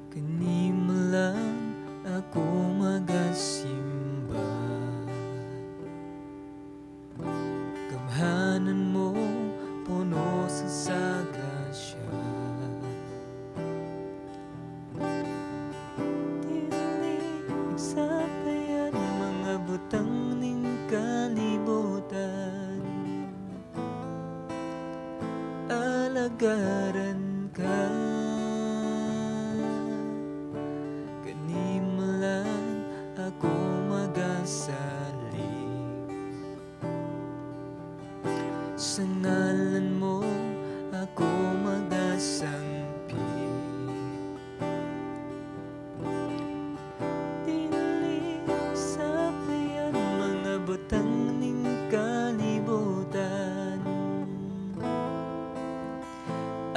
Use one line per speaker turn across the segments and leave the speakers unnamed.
Kanimo lang ako magasimba. Gamhanan mo, puno sa grasya. Dili sapayan mga butang ning kalibutan. Alagaran ka. Kanimo lang ako magasalig. Sa ngalan mo ako magasangpit. Dili sapayan mga butang ning kalibutan.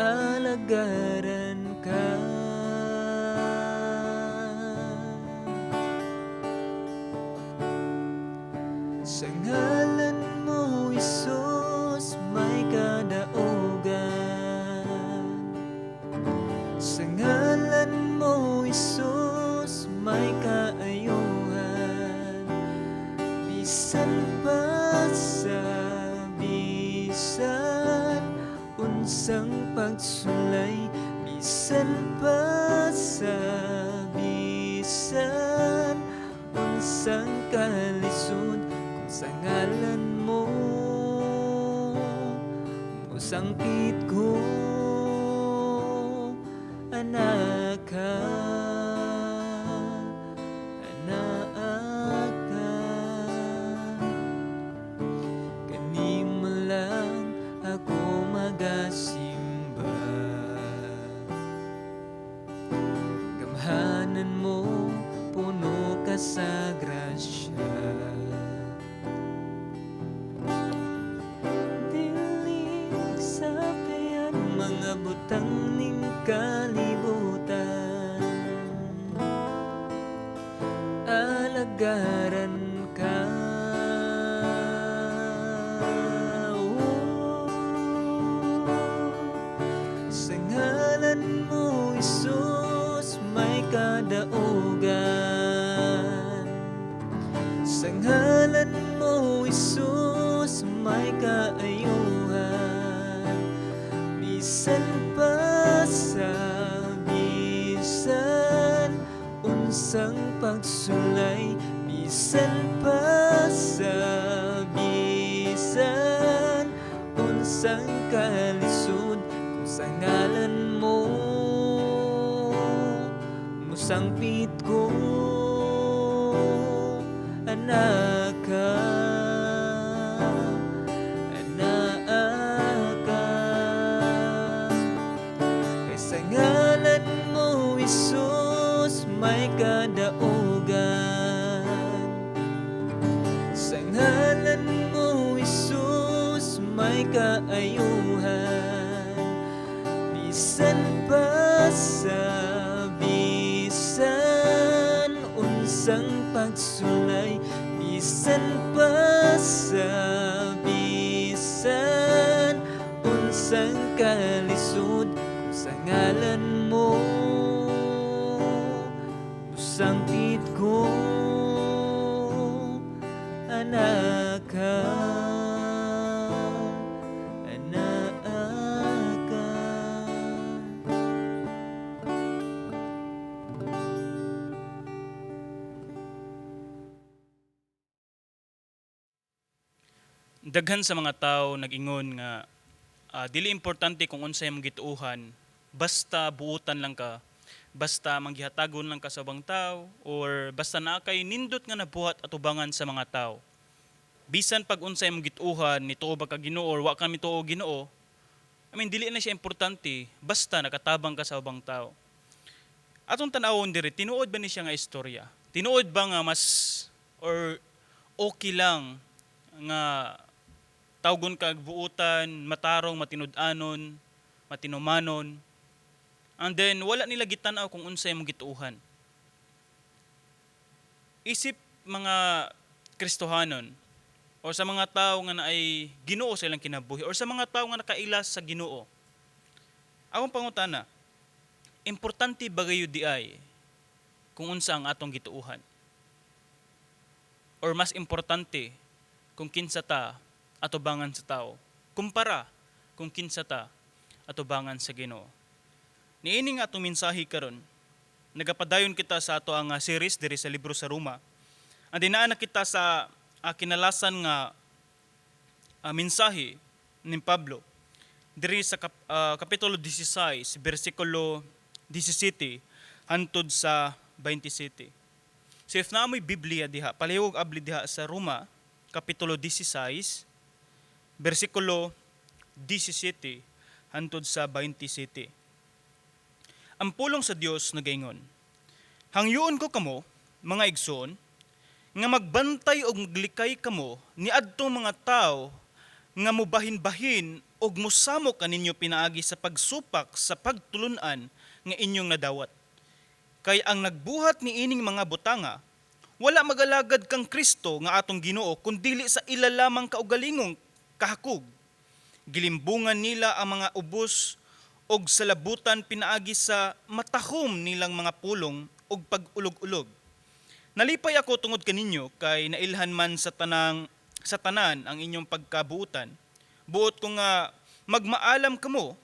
Alagaran ka. Sa ngalan mo, Hesus, may kadaugan. Sa ngalan mo, Hesus, may kaayuhan. Bisan pa sa bisan unsang pagsulay, bisan pa sa bisan unsang kalisod, kung sa ngalan mo mosangpit ko, anak ka, anak ka. Kanimo lang ako magasimba. Gamhanan mo, puno ka sa grasya. Dili sapayan mga butang ning kalibutan. Alagaran ka. Oh. Sa ngalan mo, Hesus, may kadaugan. Sa ngalan mo, Hesus, may kaayuhan. Bisan pa sa bisan unsang pagsulay, bisan pa sa bisan unsang kalisod, kung sa ngalan mo mosangpit ko, anak ka, anak ka. Kay sa ngalan mo, Hesus, may kadaugan. Sa ngalan mo, Hesus, may kaayuhan. Bisan pa sa bisan unsang pagsulay, bisan pa sa bisan unsang kalisod, kung sa ngalan mo mosangpit ko, anak ka, anak ka.
Daghan sa mga tao nag-ingon nga dili importante kung unsay imong gituohan, basta buutan lang ka, basta manggihatagon lang ka sa ubang tao, or basta naa kay nindot nga nabuhat atubangan sa mga tao. Bisan pag unsay imong gituohan, nituo ba ka Ginoo or wa ka mituo Ginoo, dili na siya importante, basta nakatabang ka sa ubang tao. Atong tan-awon diri, tinuod ba ni siya nga istorya? Tinuod ba nga mas or okay lang nga tawgon kag buutan, matarong, matinud-anon, matinumanon, and then wala nila gitan-aw kung unsay imong gituohan? Isip mga Kristohanon o sa mga tao nga naay Ginoo sa ilang kinabuhi or sa mga tao nga nakailas sa Ginoo. Akong pangutana, Importante ba gayud diay kung unsa ang atong gituuhan? Or mas importante kung kinsa ta atubangan sa tao kumpara kung kinsa ta atubangan sa Ginoo? Niini nga atong mensahe karon, nagapadayon kita sa ato ang series diri sa libro sa Roma. Ang dinaan na kita sa kinalasan nga mensahe ni Pablo diri sa kapitulo 16, bersikulo 17 hantod sa 27. So if naa moy Biblia diha, palihog abli diha sa Roma kapitulo 16, bersikulo 17 hantod sa 27. Ang pulong sa Dios nagaingon, "Hangyoon ko kamo, mga igsoon, nga magbantay og maglikay kamo niadtong mga tawo nga mubahin-bahin og mosamok kaninyo pinaagi sa pagsupak sa pagtulunan nga inyong nadawat. Kay ang nagbuhat ni ining mga butanga, wala magalagad kang Kristo nga atong Ginoo kundili sa ila lamang kaugalingong kahakog. Gilimbungan nila ang mga ubos og salabutan pinaagi sa matahom nilang mga pulong og pag-ulog-ulog. Nalipay ako tungod kaninyo kay nailhan man sa tanan ang inyong pagkabuutan. Buot ko nga magmaalam kamo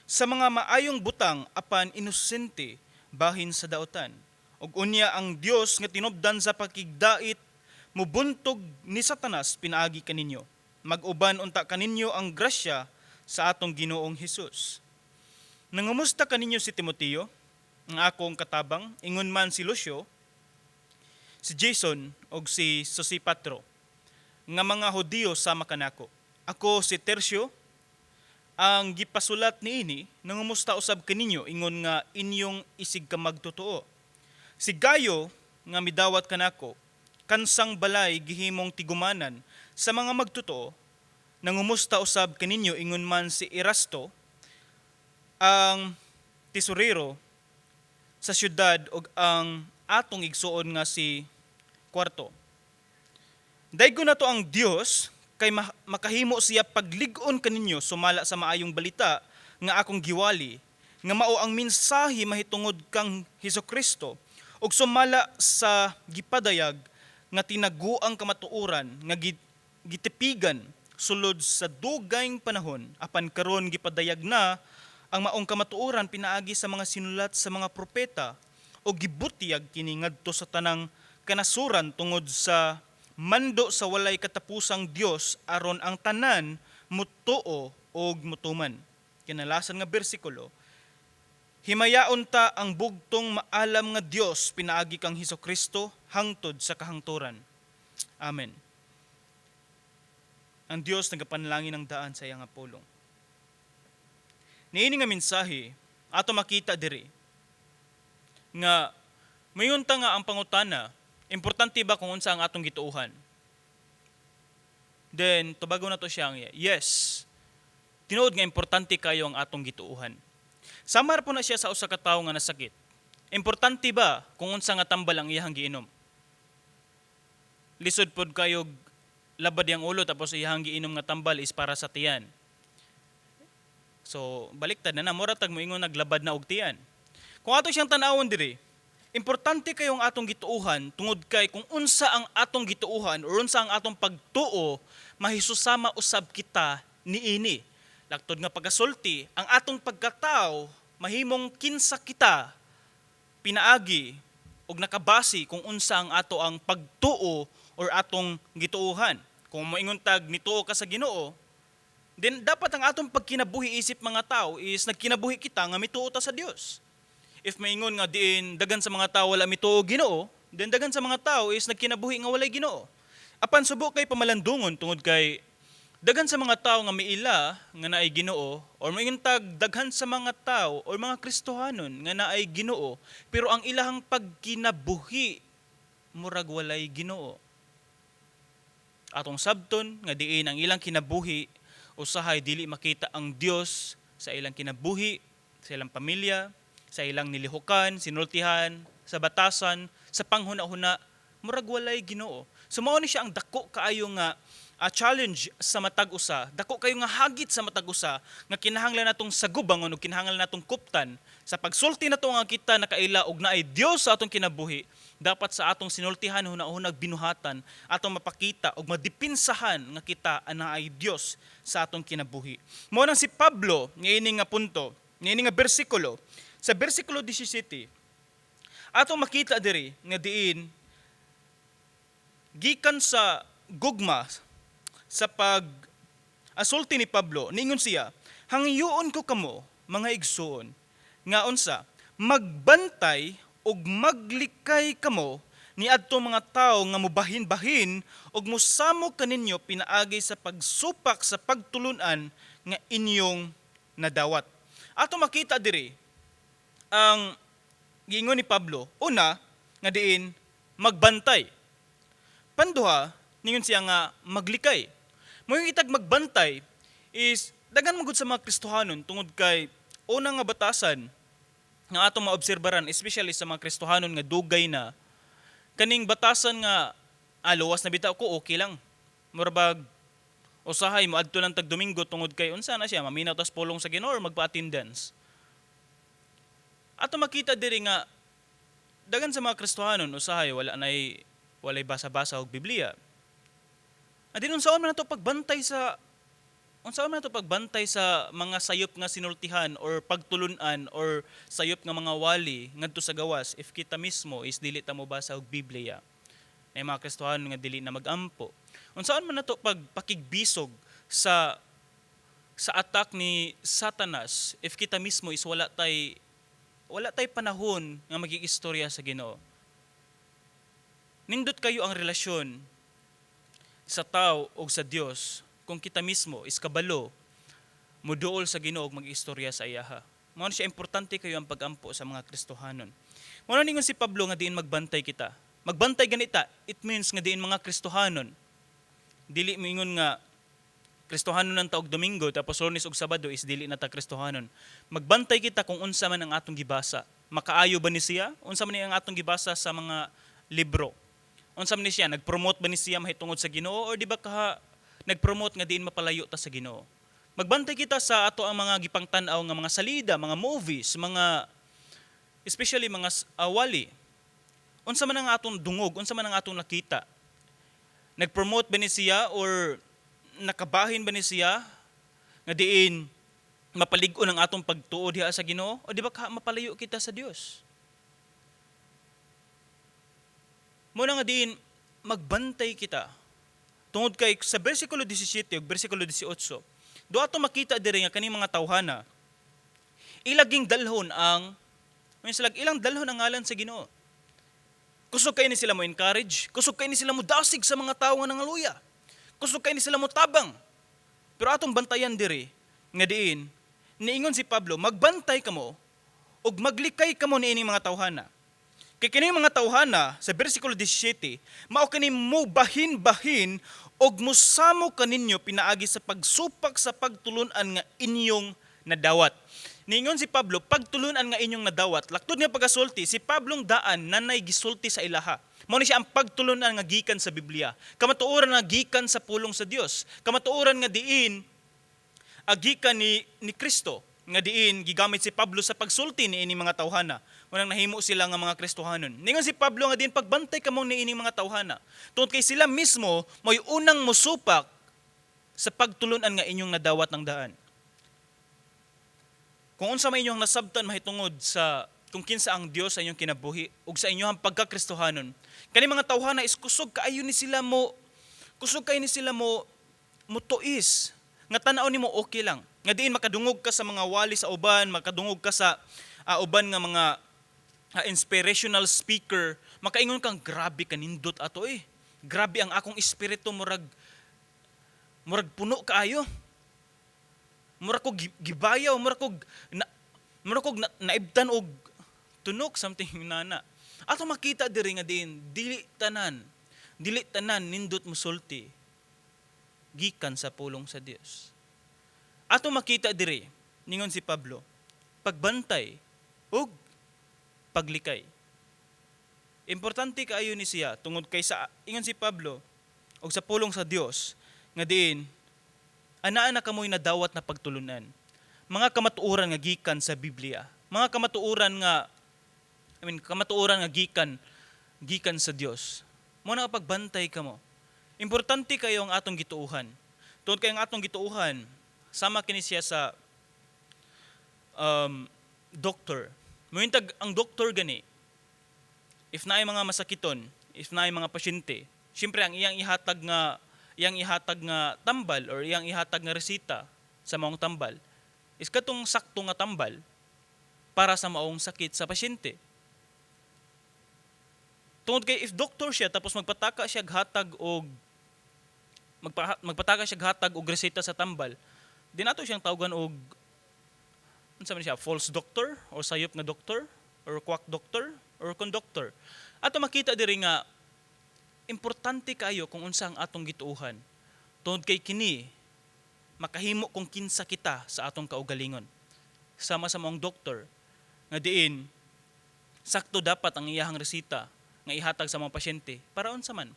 sa mga maayong butang apan inosente bahin sa daotan. Ug unya ang Dios nga tinubdan sa pakigdait mubuntog ni Satanas pinaagi kaninyo. Mag-uban unta kaninyo ang grasya sa atong Ginoong Hesus. Nangumusta kaninyo si Timoteo, ang akong katabang, ingon man si Lucio, si Jason ug si Sosipatro, nga mga Hudiyo sama kanako. Ako si Tercio, ang gipasulat niini, nangumusta usab kaninyo ingon nga inyong isig kamagtotoo. Si Gayo nga midawat kanako, kansang balay gihimong tigumanan sa mga magtotoo, nangumusta usab kaninyo ingon man si Erasto, ang tesorero sa syudad, ug ang atong igsuon nga si Kwarto. Daygon nato ang Dios kay makahimo siya paglig-on kaninyo sumala sa maayong balita nga akong giwali, nga mao ang mensahe mahitungod kang Hesukristo, ug sumala sa gipadayag nga tinaguang kamatuoran nga gitipigan sulod sa dugayng panahon, apan karon gipadayag na ang maong kamatuoran pinaagi sa mga sinulat sa mga propeta, o gibutyag kini ngadto sa tanang kanasuran tungod sa mando sa walay katapusang Dios, aron ang tanan mutuo og mutuman." Kinalasan nga bersikulo, "Himayaon ta ang bugtong maalam nga Dios pinaagi kang Hesukristo hangtod sa kahangturan. Amen." Ang Dios nagapanalangin ng daan sa iyang pulong. Niini nga mensahe, ato makita diri nga mayon ta nga ang pangutana, importante ba kung unsa ang atong gituohan? Then tubago na to siya ang yes. Tinuod nga importante kayo ang atong gituohan. Samar po na siya sa usa ka tawo nga nasakit. Importante ba kung unsa nga tambal ang iyang giinom? Lisod pod kayo labad yang ulo tapos iyang giinom nga tambal is para sa tiyan. So baliktad na na, mura tag moingon naglabad na og tiyan. Kung ato siyang tan-awon diri, importante kayong atong gituohan tungod kay kung unsa ang atong gituohan or unsa ang atong pagtuo, mahisusama usab kita niini. Laktod nga pagasulti, ang atong pagkatao mahimong kinsa kita pinaagi og nakabase kung unsa ang ato ang pagtuo or atong gituohan. Kung moingon tag nituo ka sa Ginoo, then dapat ang atong pagkinabuhi isip mga tao is nagkinabuhi kita nga mituo ta sa Dios. If maingon nga diin dagan sa mga tao wala mituo Ginoo, then dagan sa mga tao is nagkinabuhi nga walay Ginoo. Apan subo kay pamalandungon tungod kay dagan sa mga tao nga miila nga naay Ginoo, or moingon tag daghan sa mga tao or mga Kristohanon nga naay Ginoo, pero ang ilahang pagkinabuhi murag walay Ginoo. Atong sabton nga diin ang ilang kinabuhi usahay dili makita ang Dios sa ilang kinabuhi, sa ilang pamilya, sa ilang nilihukan, sinultihan, sa batasan, sa panghuna-huna, murag walay Ginoo. So mao ni siya ang dako kaayo nga challenge sa matag usa, dako kayo nga hagit sa matag usa nga kinahanglan natong sagubangon ug kinahanglan natong kuptan sa pagsulti nato nga kita nakaila og naay Dios sa atong kinabuhi. Dapat sa atong sinultihan, hunahunag, binuhatan, atong mapakita og madipinsahan nga kita naay Dios sa atong kinabuhi. Mao nang si Pablo niini nga punto, niini nga bersikulo, sa bersikulo 17, atong makita diri nga diin gikan sa gugma sa pag asulti ni Pablo, niingon siya, "Hangyoon ko kamo, mga igsuon, nga unsa, magbantay ug maglikay kamo niadto mga tawo nga mubahin-bahin ug mosamok kaninyo pinaagi sa pagsupak sa pagtulunan nga inyong nadawat." Ato makita diri ang giingon ni Pablo, una nga diin magbantay. Panduha, ningon siya nga maglikay. Mo yung itag magbantay is daghan man gud sa mga Kristohanon, tungod kay una nga batasan nga atong maobserbaran, especially sa mga Kristohanon nga dugay na, kaning batasan nga luwas na bitaw ko, okay lang. Mura bag usahay mo adto lang tag Domingo tungod kay unsa na siya, maminaw tas pulong sa Ginoo or magpa-attendance. Ato makita diri nga daghan sa mga Kristohanon usahay wala nay walay basa-basa og Biblia. Adin unsaon man nato pagbantay sa mga sayop nga sinultihan or pagtulunan or sayop nga mga wali ngadto sa gawas if kita mismo is dili ta mo basa og Biblia? May mga Kristohanon nga dili na magampo. Unsaon man nato pagpakigbisog sa attack ni Satanas if kita mismo is wala tay panahon nga maging istorya sa Ginoo? Nindot kayo ang relasyon sa tao o sa Dios kung kita mismo is kabalo muduol sa Ginoo ug mag-istorya sa iyaha. Mao na siya importante kayo ang pagampo sa mga Kristohanon. Mao na ningon si Pablo nga diin magbantay kita. Magbantay ganita, it means nga diin mga Kristohanon. Dili moingon nga Kristohanon ng taog Domingo tapos Lunes ug Sabado is dili na ta Kristohanon. Magbantay kita kung unsa man ang atong gibasa. Makaayo ba ni siya? Unsa man ni ang atong gibasa sa mga libro? Unsa man ni siya? Nagpromote ba ni siya mahitungod sa Ginoo or di ba kaha nagpromote nga diin mapalayo ta sa Ginoo? Magbantay kita sa ato ang mga gipangtan-aw nga mga salida, mga movies, mga especially mga wali. Unsa man ang atong dungog, unsa man ang atong nakita? Nagpromote ba ni siya or nakabahin ba ni siya nga diin mapalig-on ang atong pagtuo diha sa Ginoo o di ba ka mapalayo kita sa Dios? Muna nga diin magbantay kita. Tungod kay sa bersikulo 17 ug bersikulo 18, do ato makita diri nga kaning mga tawhana ilaging dalhon ang may silag ilang dalhon ang ngalan sa Ginoo. Kusog kay ni sila mo encourage, kusog kay ni sila mo dasig sa mga tawo nga nangaluya. Kusog kay ni sila mo tabang. Pero atong bantayan diri nga diin niingon si Pablo, magbantay kamo ug maglikay kamo niining mga tawhana. Kay kini mga tawhana sa bersikulo 17, mao kini mo bahin-bahin og mosamo kaninyo pinaagi sa pagsupak sa pagtulunan nga inyong nadawat. Niingon si Pablo, pagtulunan nga inyong nadawat. Laktod nga pagasulti, si Pablong daan nanay gisulti sa ilaha. Mao ni siya ang pagtulunan nga gikan sa Biblia. Kamatuoran nga gikan sa pulong sa Dios. Kamatuoran nga diin agikan ni Kristo nga diin gigamit si Pablo sa pagsulti niini mga tawhana. Unang nahimo sila nga mga Kristohanon. Ningon si Pablo nga diin pagbantay kamo niini mga tawhana. Tungod kay sila mismo mo'y unang musupak sa pagtulunan nga inyong nadawat ng daan. Kung unsa may inyong nasabtan mahitungod sa kung kinsa ang Dios sa inyong kinabuhi ug sa inyong pagkakristohanon, kani mga tawhana is kusog kaayo ni sila mo, kusog kaayo ni sila mo mutuis nga tan-aw nimo okay lang. Nga diin makadungog ka sa mga wali sa uban, makadungog ka sa uban nga mga inspirational speaker, makaingon kang grabe kanindot ato eh. Grabe ang akong espiritu, murag puno kaayo. Murag ko gibayaw, murag kog naibtan og tunok, something nana. Ato makita diri nga diin dili tanan nindot musulti gikan sa pulong sa Dios. Ato makita diri ningon si Pablo, pagbantay ug paglikay. Importante kaayo ni siya tungod kay sa ingon si Pablo og sa pulong sa Dios Nga diin anaa na kamoy nadawat na pagtulunan. Mga kamatuoran nga gikan sa Biblia. Mga kamatuoran nga, I mean, kamatuoran nga gikan gikan sa Dios. Mo na pagbantay kamo. Importante kayo ang atong gituuhan. Tungod kay ang atong gituuhan sama kini siya sa doctor. Muintag ang doktor gani, if naay mga masakiton, if naay mga pasyente, syempre ang iyang ihatag nga tambal or iyang ihatag nga resita sa maong tambal is katong sakto nga tambal para sa maong sakit sa pasyente. Tungod kay if doctor siya tapos magpataka siya hatag og reseta sa tambal, di nato siyang tawagan og unsa man siya, false doctor or sayop nga doctor or quack doctor or conductor. Ato makita diri nga importante kayo kung unsa ang atong gituohan. Tungod kay kini makahimo kung kinsa kita sa atong kaugalingon. Sama sa maong doktor nga diin sakto dapat ang iyahang resita nga ihatag sa mga pasyente para unsa man,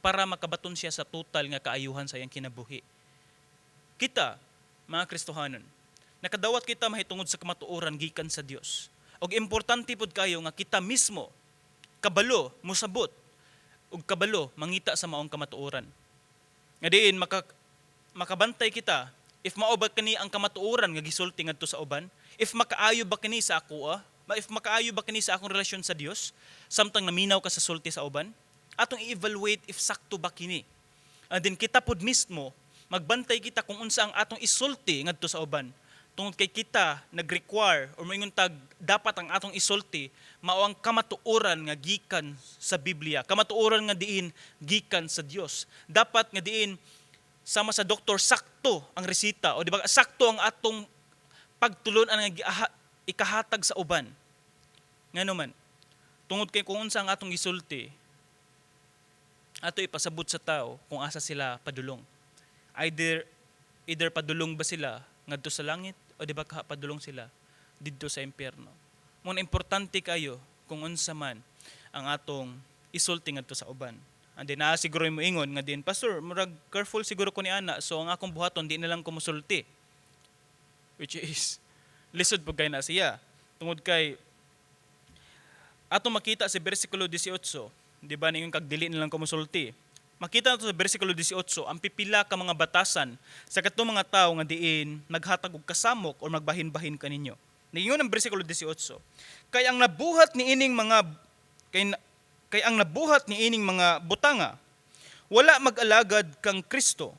para makabaton siya sa total nga kaayuhan sa iyang kinabuhi. Kita, mga Kristohanon, nakadawat kita mahitungod sa kamatuoran gikan sa Dios. Og importante pud kayo nga kita mismo kabalo mosabot ug kabalo mangita sa maong kamatuoran. Nga diin makabantay kita if mao ba kini ang kamatuoran nga gisulti ngadto sa uban, if makaayo ba kini sa akoa, if makaayo ba kini sa akong relasyon sa Dios samtang naminaw ka sa sulti sa uban, atong i-evaluate if sakto ba kini. And then kita pud mismo magbantay kita kung unsa ang atong isulti ngadto sa uban. Tungod kay kita nag-require or moingon tag dapat ang atong isulti mao ang kamatuoran nga gikan sa Biblia, kamatuoran nga diin gikan sa Dios. Dapat nga diin sama sa doktor, sakto ang resita o di ba, sakto ang atong pagtulon-an nga ikahatag sa uban. Ngano man? Tungod kay kung unsa ang atong gisulti, ato ipasabot sa tao kung asa sila padulong. Either either padulong ba sila ngadto sa langit o di ba ka padulong sila didto sa impyerno. Mo na importante kayo kung unsa man ang atong isulti ngadto sa uban. And then naa siguro mo ingon nga din, "Pastor, murag careful siguro ko ni ana, so ang akong buhaton, di na lang ko musulti." Which is lisod pud kay na siya. Tungod kay atong makita sa bersikulo 18, di ba, ningon kag dili na lang ko musulti. Makita nato sa bersikulo 18 ang pipila ka mga batasan sa katong mga tawo nga diin naghatag og kasamok o magbahin-bahin kaninyo. Ningon ang bersikulo 18, kay ang nabuhat ni ining mga butanga wala mag-alagad kang Kristo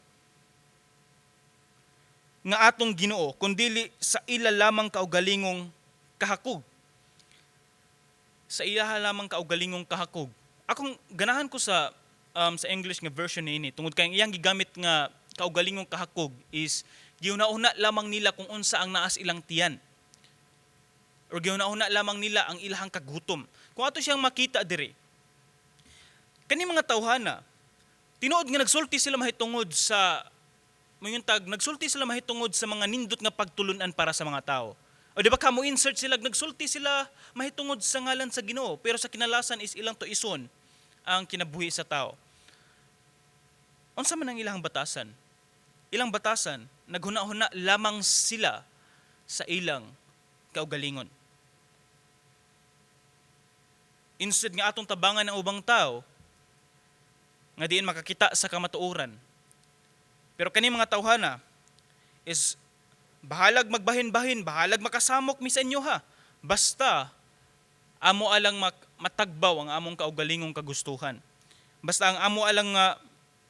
nga atong Ginoo kundili sa ila lamang kaugalingong kahakog. Sa ila lamang kaugalingong kahakog. Akong ganahan ko sa English nga version niini tungod kay ang iyang gigamit nga kaugalingong kahakog is giuna-una lamang nila kung unsa ang naas ilang tiyan. Or giuna-una lamang nila ang ilahang kagutom. Kung ato siyang makita diri, kani mga tawhana, tinuod nga nagsulti sila mahitungod sa mayuntag, nagsulti sila mahitungod sa mga nindot nga pagtulunan para sa mga tao. O di ba kamo insert sila, nagsulti sila mahitungod sa ngalan sa Ginoo, pero sa kinalasan is ilang tuison ang kinabuhi sa tao. Unsa man ang ilang batasan? Ilang batasan, naghuna-huna lamang sila sa ilang kaugalingon. Instead nga atong tabangan ang ubang tao, nga diin makakita sa kamatuoran. Pero kani mga tawhana is bahalag magbahin-bahin, bahalag makasamok mi sa inyo ha. Basta amo alang matagbaw ang among kaugalingong kagustuhan. Basta ang amo alang nga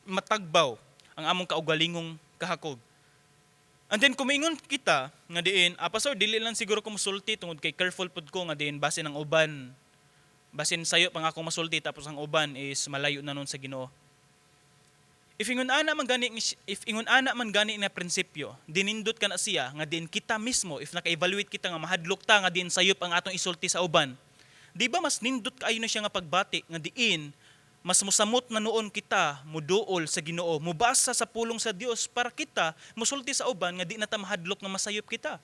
matagbaw ang among kaugalingong kahakog. And then kumingon kita nga diin, "Ah, pastor, dili lang siguro ko musulti tungod kay careful pud ko nga diin basin ang uban. Basin sayo pang akong masulti tapos ang uban is malayo na nun sa Ginoo." If ingon ana man gani na prinsipyo, dinindot ka na siya nga diin kita mismo, if naka-evaluate kita nga mahadlok ta nga diin sayop ang atong isulti sa uban. Di ba mas nindot kaayo na siya nga pagbati nga diin mas musamot na noon kita muduol sa Ginoo, mubasa sa pulong sa Dios para kita musulti sa uban nga di na ta mahadlok nga masayop kita?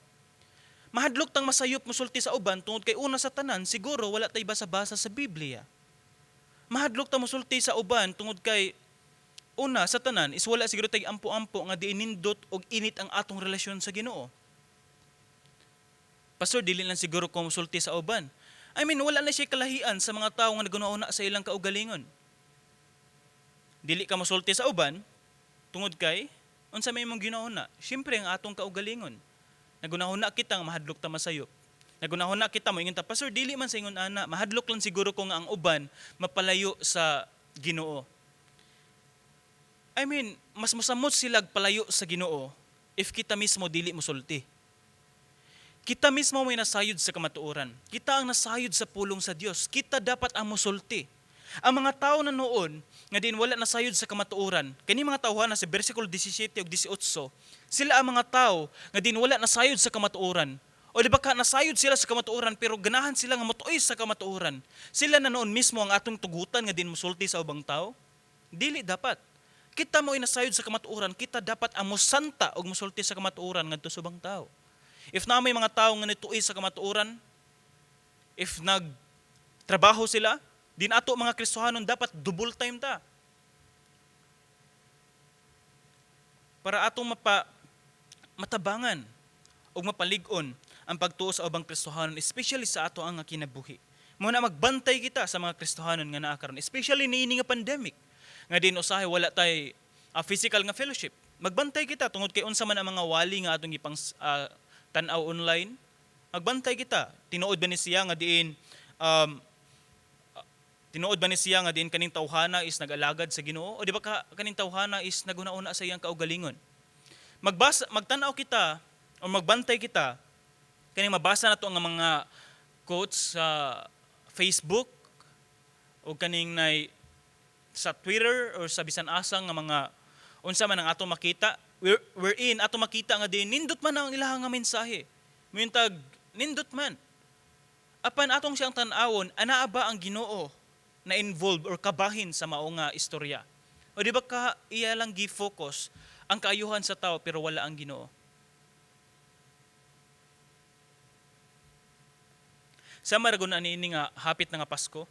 Mahadlok tang masayop musulti sa uban tungod kay una sa tanan siguro wala tay basa-basa sa Biblia. Mahadlok ta musulti sa uban tungod kay Una sa tanan is wala siguro tay ampo-ampo nga diin nindot og init ang atong relasyon sa Ginoo. "Pastor, dili lang siguro ko mosulti sa uban." I mean, wala na siya kalahian sa mga tao nga naghuna sa ilang kaugalingon. Dili ka mosulti sa uban tungod kay unsa may imong ginahuna? Siyempre ang atong kaugalingon. Nagunahuna kita nga mahadlok ta masayop. Nagunahuna kita, moingon ta, "Pastor, dili man sa ingon ana, mahadlok lang siguro ko nga ang uban mapalayo sa Ginoo." I mean, mas mosamot sila palayo sa Ginoo if kita mismo dili mosulti. Kita mismo may nasayod sa kamatuoran. Kita ang nasayod sa pulong sa Dios. Kita dapat ang mosulti. Ang mga tao na noon nga din wala nasayod sa kamatuoran, kani mga tawhana sa versikulo 17 ug 18, sila ang mga tao nga din wala nasayod sa kamatuoran. O di ba ka nasayod sila sa kamatuoran pero ganahan sila nga motuoy sa kamatuoran? Sila na noon mismo ang atong tugutan nga din mosulti sa ubang tao? Dili dapat. Kita mo nasayod sa kamatuoran, kita dapat ang mosanta og mosulti sa kamatuoran ngadto sa ubang tao. If na may mga tao nga nituoy sa kamatuoran, if nagtrabaho sila, din ato mga Kristohanon dapat double time ta. Para atong matabangan ug mapalig-on ang pagtuo sa ubang Kristohanon, especially sa ato ang kinabuhi. Mao na magbantay kita sa mga Kristohanon nga naa karon, especially niini nga pandemic nga din usahay wala tay physical nga fellowship. Magbantay kita tungod kay unsa man ang mga wali nga atong gipang tan-aw online. Magbantay kita. Tinuod ba ni siya nga diin kaning tawhana is nag-alagad sa Ginoo o di ba ka kaning tawhana is naguna-una sa iyang kaugalingon? Magbasa, magtan-aw kita o magbantay kita kaning mabasa nato ang mga quotes sa Facebook o kaning nay sa Twitter or sa bisan asa nga mga unsa man ang ato makita, we're in ato makita nga diin nindot man ang ilahang nga mensahe. Muyuntag nindot man. Apan atong siyang tan-awon, anaa ba ang Ginoo na involved or kabahin sa mao nga istorya? O di ba ka iya lang gi-focus ang kaayuhan sa tao pero wala ang Ginoo? Sa maragon na niini nga hapit na nga Pasko,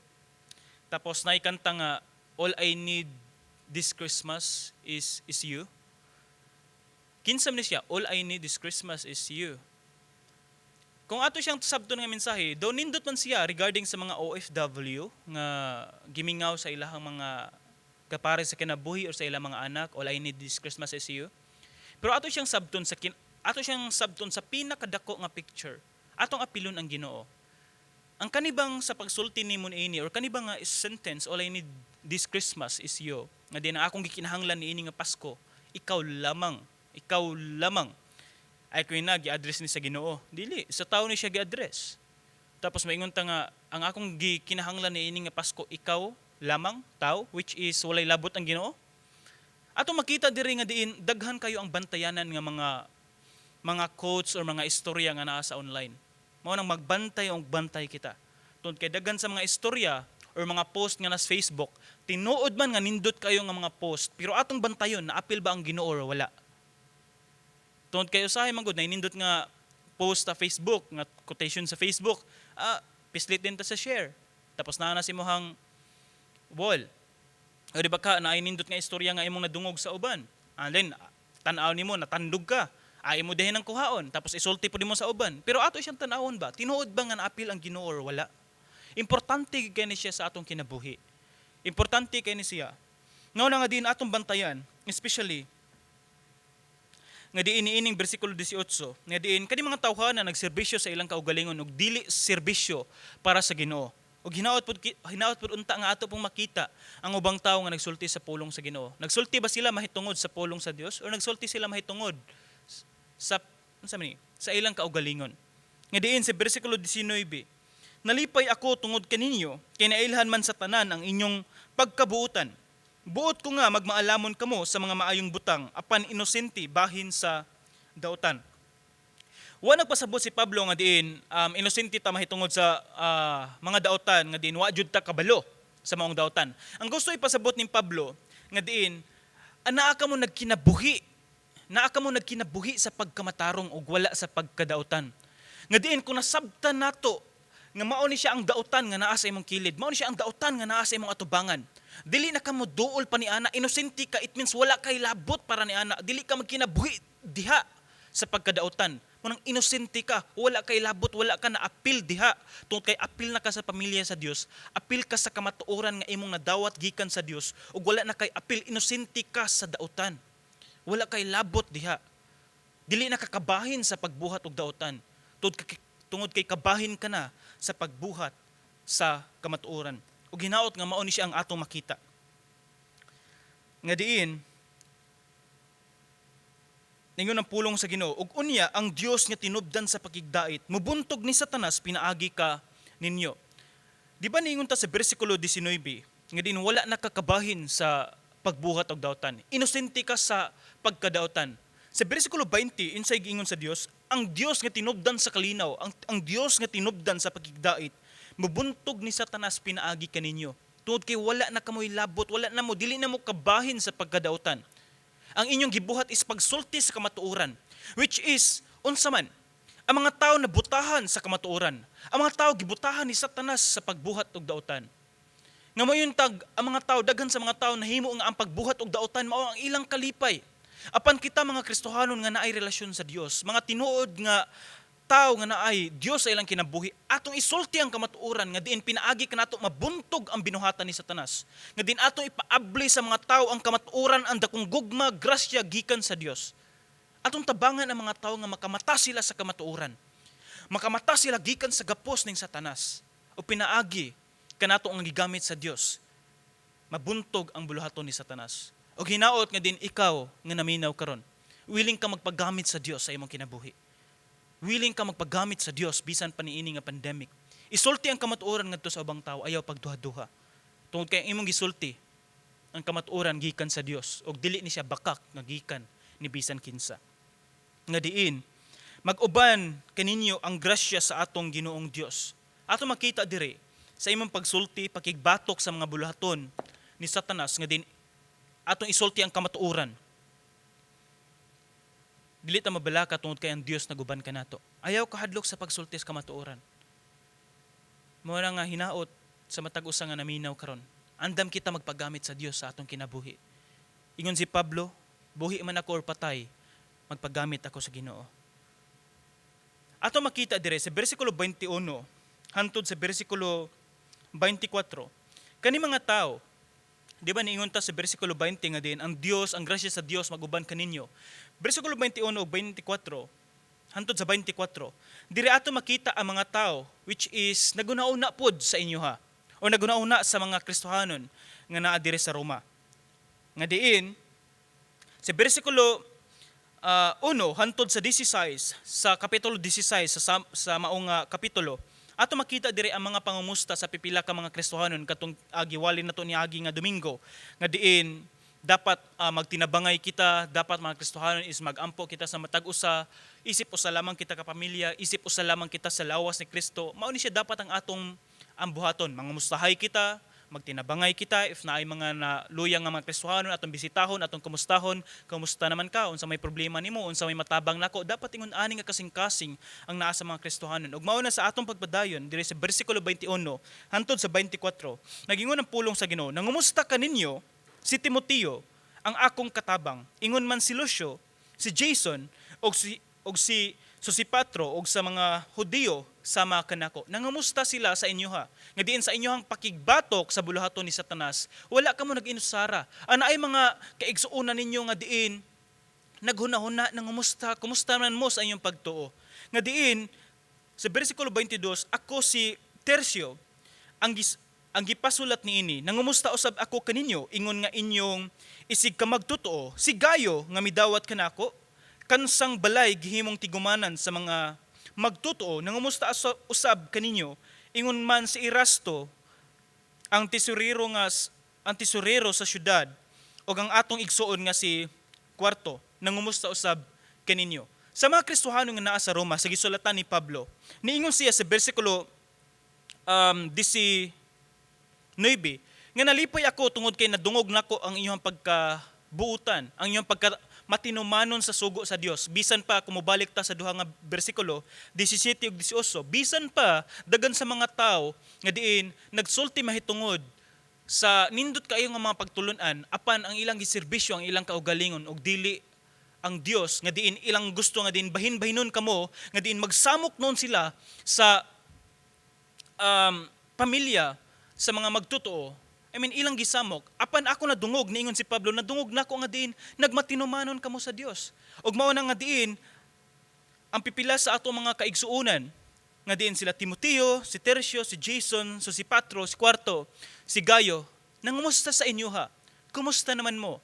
tapos naikanta nga "All I Need This Christmas is You." Kinsa man ni siya, "All I need this Christmas is you." Kung ato siyang sabton nga mensahe, daw nindot man siya regarding sa mga OFW nga gimingaw sa ilahang mga kapare sa kinabuhi or sa ilang mga anak, "All I need this Christmas is you." Pero ato siyang sabton sa pinakadako nga picture. Atong apilon ang Ginoo. Ang kanibang sa pagsulti nimo niini or kanibang nga sentence, "All I need this Christmas is you," nga din ang akong gikinahanglan niini nga Pasko, ikaw lamang, ikaw lamang. Ay kuy na gi-address ni sa Ginoo? Dili, sa tao ni siya gi-address. Tapos maingon ta nga ang akong gikinahanglan niini nga Pasko ikaw lamang, tao, which is walay labot ang Ginoo. Ato makita diri nga diin daghan kayo ang bantayanan nga mga quotes or mga istorya nga naa sa online. Mao nang magbantay og bantay kita. Tungod kay daghan sa mga istorya or mga post nga nas Facebook, tinuod man nga nindot kayo nga mga post, pero atong bantayon, naapil ba ang Ginoo or wala? Tungod kay usahay man gud nindot nga post sa Facebook, nga quotation sa Facebook, pislit din ta sa share. Tapos naa na si imong wall. O di ba ka naay nindot nga istorya nga imong nadungog sa uban? And then tan-aw nimo, natandog ka. Ay mo dihin ang kuhaon, tapos isulti po nimo sa uban. Pero ato siyang tan-awon ba? Tinuod ba nga naapil ang Ginoo or wala? Importante kay ni siya sa atong kinabuhi. Importante kay ni siya. Ngao na nga din atong bantayan, especially nga diin niining bersikulo 18, nga diin kani mga tawhana nagserbisyo sa ilang kaugalingon ug dili serbisyo para sa Ginoo. Ug hinaot pud unta nga ato pong makita ang ubang tawo nga nagsulti sa pulong sa Ginoo. Nagsulti ba sila mahitungod sa pulong sa Dios or nagsulti sila mahitungod sa unsa man ni, sa ilang kaugalingon? Nga diin sa bersikulo 19, "Nalipay ako tungod kaninyo kay nailhan man sa tanan ang inyong pagkabuutan. Buot ko nga magmaalamon kamo sa mga maayong butang apan inosente bahin sa dautan." Wa nagpasabot si Pablo nga diin inosente ta mahitungod sa mga dautan nga diin wa jud ta kabalo sa maong dautan. Ang gusto ipasabot ni Pablo nga diin anaa ka mo nagkinabuhi, naa ka mo nagkinabuhi sa pagkamatarong ug wala sa pagkadautan. Nga diin kung nasabtan nato Nga mao ni siya ang dautan nga naa sa imong kilid. Mao ni siya ang dautan nga naa sa imong atubangan. Dili na ka mo duol pa ni ana, inosente ka, it means wala kay labot para ni ana. Dili ka magkinabuhi diha sa pagkadautan. Munang inosente ka, wala kay labot, wala ka na apil diha. Tungod kay apil na ka sa pamilya sa Dios, apil ka sa kamatuoran nga imong nadawat gikan sa Dios, ug wala na kay apil, inosente ka sa dautan. Wala kay labot diha. Dili na ka kabahin sa pagbuhat og dautan. Tungod kay kabahin ka na sa pagbuhat sa kamatuoran. Ug hinaot nga mao ni siya ang atong makita. Nga diin, ningon ang pulong sa Ginoo, ug unya ang Dios nga tinubdan sa pakigdait, mubuntog ni Satanas pinaagi ka ninyo. Di ba ningon ta sa bersikulo 19 nga din wala na kakabahin sa pagbuhat og dautan? Inosente ka sa pagkadautan. Sa bersikulo 20, unsay giingon sa Dios, ang Dios nga tinubdan sa kalinaw, ang Dios nga tinubdan sa pakigdait, mubuntog ni Satanas pinaagi kaninyo. Tungod kay wala na kamoy labot, wala na mo, dili na mo kabahin sa pagkadautan. Ang inyong gibuhat is pagsulti sa kamatuoran, which is, unsa man, ang mga tao na butahan sa kamatuoran, ang mga tao gibutahan ni Satanas sa pagbuhat og dautan. Nga moingon tag ang mga tao, daghan sa mga tao nahimo nga ang pagbuhat og dautan mao ang ilang kalipay. Apan kita mga Kristohanon nga naay relasyon sa Dios, mga tinuod nga tao nga naay Dios sa ilang kinabuhi, atong isulti ang kamatuoran nga diin pinaagi kanato mabuntog ang binuhatan ni Satanas. Nga diin atong ipaabli sa mga tao ang kamatuoran, ang dakong gugma, grasya gikan sa Dios. Atong tabangan ang mga tao nga makamata sila sa kamatuoran. Makamata sila gikan sa gapos ning Satanas. O pinaagi kanato ang gigamit sa Dios. Mabuntog ang buluhaton ni Satanas. O hinaot nga din ikaw nga naminaw karon, willing ka magpagamit sa Dios sa imong kinabuhi. Willing ka magpagamit sa Dios bisan pa niini nga pandemic. Isulti ang kamatuoran ngadto sa ubang tao, ayaw pagduha-duha. Tungod kay ang imong gisulti ang kamatuoran gikan sa Dios ug dili ni siya bakak nga gikan ni bisan kinsa. Nga diin mag-uban kaninyo ang grasya sa atong Ginoong Dios. Ato makita diri sa imong pagsulti, pakigbatok sa mga buluhaton ni Satanas nga din atong isulti ang kamatuoran. Dili ta mabalaka tungod kay ang Dios naguban kanato. Ayaw kahadlok sa pagsulti sa kamatuoran. Mao na nga hinaot sa matag usa nga naminaw karon. Andam kita magpagamit sa Dios sa atong kinabuhi. Ingon si Pablo, "Buhi man ako or patay, magpagamit ako sa Ginoo." Ato makita dire sa bersikulo 21 hantod sa bersikulo 24. Kani mga tao, di ba niingon ta sa bersikulo 20 nga din ang Dios, ang grasya sa Dios maguban kaninyo? Bersikulo 21 ug 24 hantod sa 24. Diri ato makita ang mga tao which is naguna-una pod sa inyo ha o naguna-una sa mga Kristohanon nga naa diri sa Roma. Nga diin sa bersikulo 1 hantod sa 16 sa kapitulo 16 sa maong kapitulo, ato makita diri ang mga pangumusta sa pipila ka mga Kristohanon katong giwali nato niagi nga Domingo nga diin dapat magtinabangay kita, dapat mga Kristohanon is magampo kita sa matag usa, isip usa lamang kita ka pamilya, isip usa lamang kita sa lawas ni Kristo. Mao ni siya dapat ang atong ang buhaton. Mangumustahay kita, magtinabangay kita, if naay mga naluyang nga mga Kristohanon, atong bisitahon, atong kumustahon, "Kumusta naman ka? Unsa may problema nimo? Unsa may matabang nako?" Dapat ingon ani nga kasing-kasing ang naa sa mga Kristohanon. Ug mao na sa atong pagpadayon diri sa bersikulo 21 hantod sa 24. Nagingon ang pulong sa Ginoo, "Nangumusta kaninyo si Timoteo, ang akong katabang, ingon man si Lucio, si Jason ug si Sosipatro og sa mga Hudiyo sama kanako." Nangamusta sila sa inyo ha. Nga diin sa inyohang pakigbatok sa buluhaton ni Satanas, wala kamo nag-inusara. Ana ay mga kaigsuonan ninyo nga diin naghuna-huna, nangumusta, "Kumusta man mo sa inyong pagtuo?" Nga diin sa bersikulo 22, "Ako si Tercio, ang gipasulat niini, nangumusta usab ako kaninyo, ingon nga inyong isig kamagtotoo, si Gayo nga midawat kanako, kansang balay gihimong tigumanan sa mga magtotoo, nangumusta usab kaninyo, ingon man si Erasto, ang tesorero sa syudad, ug ang atong igsuon nga si Kwarto, nangumusta usab kaninyo." Sa mga Kristohano nga naa sa Roma, sa gisulatan ni Pablo, niingon siya sa bersikulo 19 nga nalipay ako tungod kay nadungog nako ang inyong pagkabuutan, ang inyong pagka matinumanon sa sugo sa Dios. Bisan pa kung mobalik ta sa duha nga bersikulo, 17 ug 18, bisan pa dagan sa mga tao nga diin nagsulti mahitungod sa nindot kaayo nga mga pagtulunan, apan ang ilang giserbisyo ang ilang kaugalingon ug dili ang Dios, nga diin ilang gusto nga diin bahin-bahinon kamo, nga diin magsamok noon sila sa pamilya sa mga magtotoo. I mean, ilang gisamok. Apan ako nadungog, niingon si Pablo, nadungog nako nga diin nagmatinumanon kamo sa Dios. Ug mao na nga diin ang pipila sa ato mga kaigsuonan nga diin sila Timoteo, si Tercio, si Jason, so si Patro, si Cuarto, si Gayo, nangumusta sa inyo ha. Kumusta naman mo?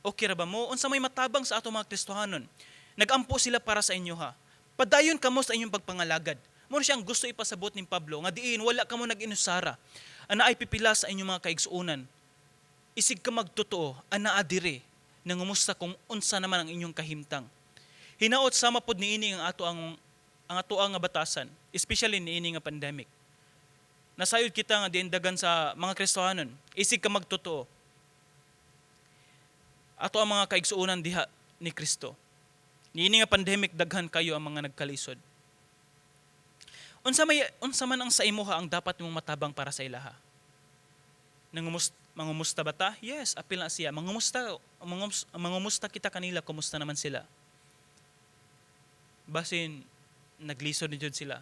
Okay ra ba mo? Unsa may matabang sa ato mga Kristohanon? Nagampo sila para sa inyo ha. Padayon kamo sa inyong pagpangalagad. Mo siya ang gusto ipasabot ni Pablo nga diin wala kamo nag-inusara. Ana ay pipila sa inyong mga kaigsuonan. Isig ka magtotoo, anaa dire nangumusta kung unsa naman ang inyong kahimtang. Hinaot sama pod niini ang ato ang nga batasan, especially niini nga pandemic. Nasayod kita nga diin dagan sa mga Kristohanon, isig ka magtotoo. Ato ang mga kaigsuonan diha ni Kristo. Niini nga pandemic, daghan kayo ang mga nagkalisod. Unsa man ang sa imuha ang dapat mong matabang para sa ilaha? Mangumusta ba ta? Yes, apil na siya. Mangumusta kita kanila, kumusta naman sila? Basin naglisod ni jud sila.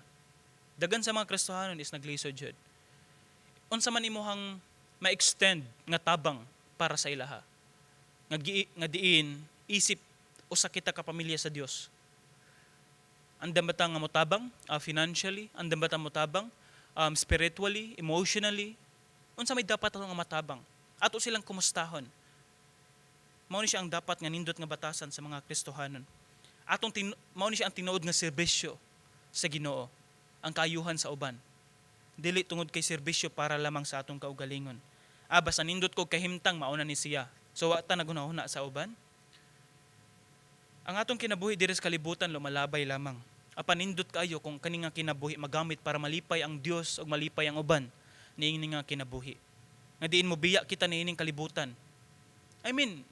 Dagan sa mga Kristohanon is naglisod jud. Unsa man imuhang ma-extend nga tabang para sa ilaha? Nga diin isip usa kita ka pamilya sa Dios. Andam ba ta nga motabang financially? Andam ba ta motabang spiritually, emotionally? Unsa may dapat ato nga matabang? Ato silang kumustahon. Mao ni siya ang dapat nga nindot nga batasan sa mga Kristohanon. Mao ni siya ang tinuod nga serbisyo sa Ginoo, ang kaayuhan sa uban. Dili tungod kay serbisyo para lamang sa atong kaugalingon. Ah, basta nindot ko kahimtang, mauna ni siya. So wa ta naghunahuna sa uban. Ang atong kinabuhi diri sa kalibutan lumalabay lamang. Apan nindot kaayo kung kani nga kinabuhi magamit para malipay ang Dios ug malipay ang uban niini nga kinabuhi. Nga diin mo biya kita niining kalibutan. I mean,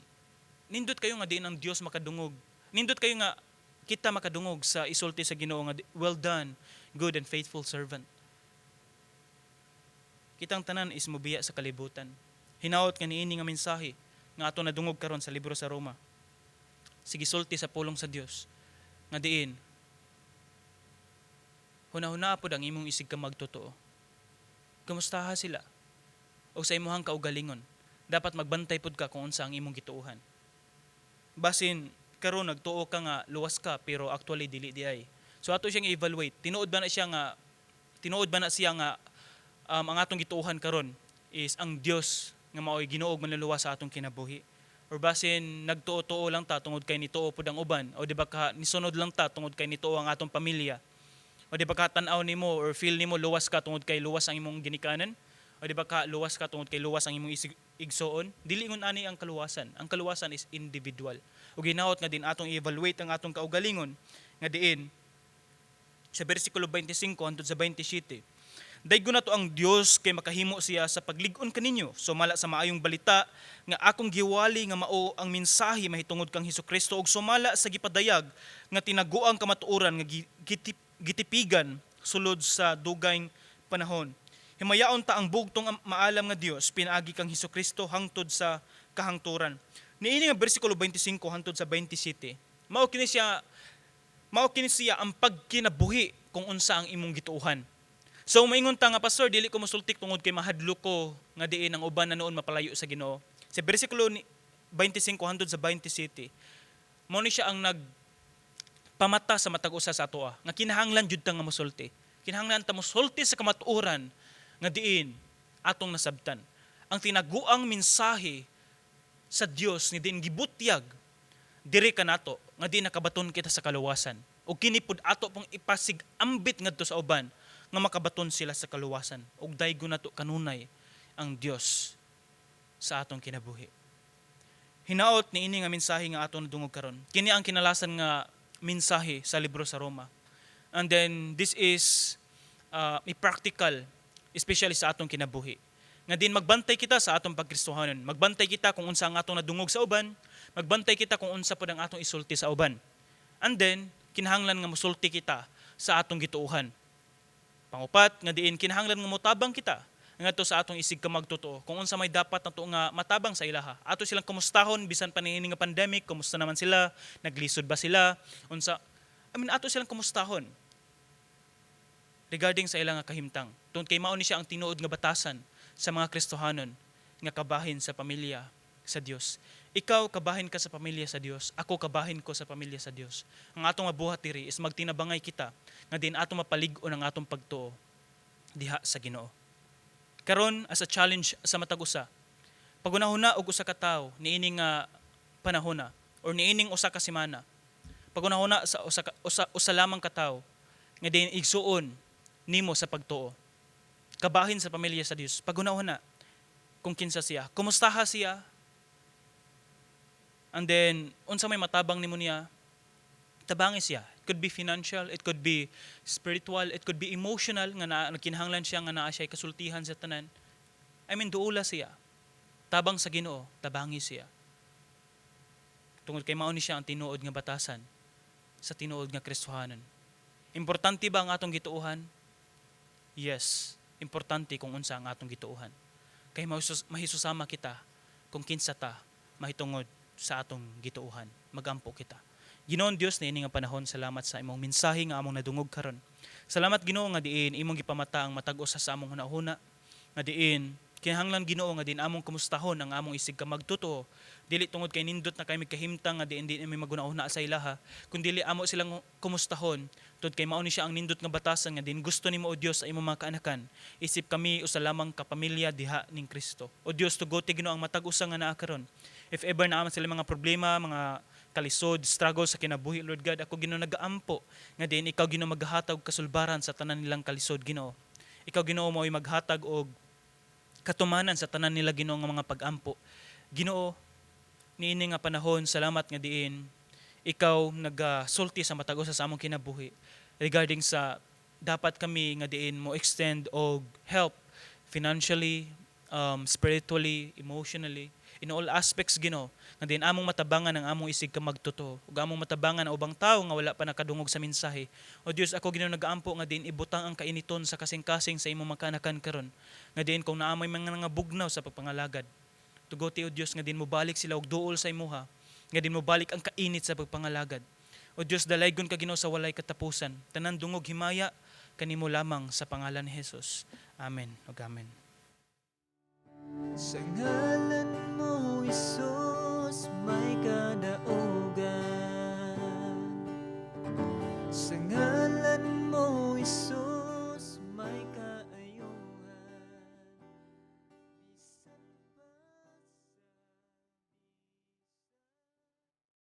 nindot kayo nga diin ang Dios makadungog. Nindot kayo nga kita makadungog sa isulti sa Ginoo nga, "Well done, good and faithful servant." Kitang tanan is mobiya sa kalibutan. Hinaot nga niini nga mensahe nga ato nadungog karon sa libro sa Roma. Sige sulti sa pulong sa Dios nga diin hunahuna pod ang imong isig ka magtotoo. Kumustaha sila? O sa imuhang kaugalingon, dapat magbantay pod ka kung unsa ang imong gituohan. Basin karon nagtuo ka nga luwas ka, pero actually dili di ay. So ato siyang i-evaluate. Tinuod ba na siya nga ang atong gituohan karon is ang Dios nga mao'y Ginoo ug manluluwas sa atong kinabuhi? Or basin nagtuo-tuo lang ta tungod kay nituo pud ang uban, o di ba ka nisunod lang ta tungod kay nituo ang atong pamilya? O di ba ka tan-aw nimo or feel nimo luwas ka tungod kay luwas ang imong ginikanan? O di ba ka luwas ka tungod kay luwas ang imong igsoon? Dili ingon ani ang kaluwasan. Ang kaluwasan is individual. Ug hinaot nga din atong i-evaluate ang atong kaugalingon nga diin sa bersikulo 25 hangtod sa 27. Daygon nato ang Dios kay makahimo siya sa paglig-on kaninyo sumala sa maayong balita nga akong giwali, nga mao ang mensahe mahitungod kang Hesukristo, ug sumala sa gipadayag nga tinaguang kamatuoran nga gitipigan sulod sa dugayng panahon. Himayaon ta ang bugtong maalam nga Dios pinaagi kang Hesukristo hangtod sa kahangturan. Niini nga bersikulo 25 hangtod sa 27, mao kini siya ang pagkinabuhi kung unsa ang imong gituohan. So maingon ta nga, "Pastor, dili ko mosultik tungod kay mahadlok ko nga diin ang uban na noon mapalayo sa Ginoo." Sa bersikulo 25 hangtod sa 27, mao ni siya ang nag pamata sa matag usa sa atoa nga kinahanglan jud ta nga mosulti. Kinahanglan ta mosulti sa kamatuoran nga diin atong nasabtan. Ang tinaguang mensahe sa Dios ni diin gibutyag diri kanato nga di nakabaton kita sa kaluwasan. Ug kini pud ato pong ipasig ambit ngadto sa uban nga makabaton sila sa kaluwasan. Ug daygon nato kanunay ang Dios sa atong kinabuhi. Hinaot niini nga mensahe nga atong nadungog karon. Kini ang kinalasan nga mensahe sa libro sa Roma. And then this is i-practical, especially sa atong kinabuhi. Nga din magbantay kita sa atong pagkristohanon. Magbantay kita kung unsa ang atong nadungog sa uban, Magbantay kita kung unsa pod ang atong isulti sa uban. And then, kinahanglan nga musulti kita sa atong gituohan. Pangupat, nga diin kinahanglan nga motabang kita ngadto sa atong isig ka magtotoo kung unsa may dapat nato nga matabang sa ilaha. Ato silang kumustahon bisan pa niini nga pandemic, kumusta naman sila, naglisod ba sila, unsa, I mean, ato silang kumustahon regarding sa ilang nga kahimtang. Tungod kay mao ni siya ang tinuod nga batasan sa mga Kristohanon nga kabahin sa pamilya sa Dios. Ikaw, kabahin ka sa pamilya sa Dios, ako, kabahin ko sa pamilya sa Dios. Ang atong mabuhat diri is magtinabangay kita nga diin atong mapalig-on ang atong pagtuo diha sa Ginoo. Karon, as a challenge sa matag usa, pagunahuna og usa ka tawo niini nga panahona or niining usa ka semana, pagunahuna sa usa lamang ka tawo nga diin igsuon nimo sa pagtuo, kabahin sa pamilya sa Dios, pagunahuna kung kinsa siya, kumustaha siya, and then unsa may matabang nimo niya, tabangi siya. It could be financial, it could be spiritual, it could be emotional nga na nagkinahanglan siya nga naa siya kasultihan sa tanan. I mean, duula siya. Tabang sa Ginoo, tabangi siya. Tungod kay mao ni siya ang tinuod nga batasan sa tinuod nga Kristohanon. Importante ba ang atong gituohan? Yes, importante kung unsa ang atong gituohan. Kay mahisusama kita kung kinsa ta mahitungod sa atong gituohan. Magampo kita. Ginoong Dios, niini nga panahon, salamat sa imong mensahe nga among nadungog karon. Salamat, Ginoo, nga diin imong gipamata ang matag usa sa among hunahuna nga diin kinahanglan, Ginoo, nga diin among kumustahon ang among isig ka magtotoo, dili tungod kay nindot na kay kahimtang nga diin di mi maghuna-huna sa ilaha, kundi amo silang kumustahon tungod kay mao ni siya ang nindot nga batasan nga diin gusto nimo, o Dios, sa imong mga kaanakan, isip kami usa lamang ka pamilya diha ning Kristo. O Dios, tugoti, Ginoo, ang matag usa nga naa karon, if ever naa man sila mga problema, mga kalisod, struggle sa kinabuhi, Lord God, ako, Ginoo, nagaampo nga diin ikaw, Ginoo, maghatag og kasulbaran sa tanan nilang kalisod, Ginoo. Ikaw, Ginoo, mo'y maghatag og katumanan sa tanan nila, Ginoo, nga mga pagampo. Ginoo, niini nga panahon, salamat nga diin ikaw nagasulti sa matag usa sa among kinabuhi regarding sa dapat kami nga diin mo extend og help financially, spiritually, emotionally, in all aspects, Ginoo, nga diin among matabangan ang among isig ka magtotoo ug among matabangan ang ubang tawo nga wala pa nakadungog sa mensahe. O Dios, ako, Ginoo, nagaampo nga diin ibutang ang kainiton sa kasing-kasing sa imong mga kaanakan karon nga diin kung naa may mga nangabugnaw sa pagpangalagad, tugoti, O Dios, nga diin mobalik sila og duol sa imuha, nga diin mobalik ang kainit sa pagpangalagad. O Dios, dalaygon ka, Ginoo, sa walay katapusan. Tanan dungog, himaya kanimo lamang sa pangalan ni Jesus. Amen ug amen.
Sa ngalan mo, Jesus.